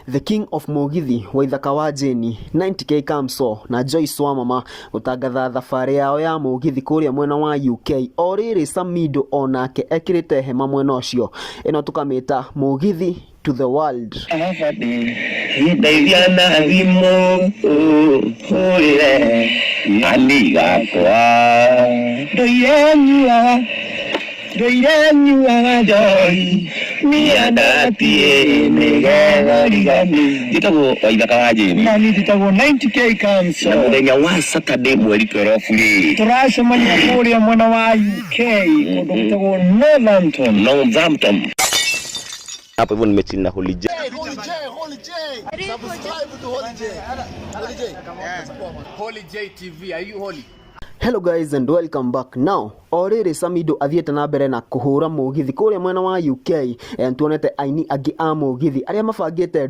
The King of Mũgithi, Waithaka wa Jane, 90K Kamso na Joyce Wamama gũtangatha thabarĩ yao ya mũgithi kũrĩa mwena wa UK. O rĩrĩ Samido onake ekĩrĩte hema mwena ũcio, ĩno tũkamĩta Mũgithi to the world. Ndeithia na thimũ hũrĩre ani gakwa. Ndũire nyuaga, ndũire nyuaga njohi mĩandatie nĩgetha rigani. Njĩtagwo Waithaka wa Jane. Na niĩ njĩtagwo 90K Kamso. Na mũthenya wa Saturday mweri 12 rĩ, tũracemania kũrĩa mwena wa UK kũndũ gwĩtagwo Northampton. Northampton. Hapo hivyo nimechill na Holy J. Holy J, Holy J. Subscribe to Holy J. Holy J. Holy J TV, are you holy? Hello guys and welcome back. Now, o rĩrĩ Samido athiĩte na mbere na kũhũra mũgithi kũrĩa mwena wa UK, tuonete aini angĩ a mũgithi arĩa mabangĩte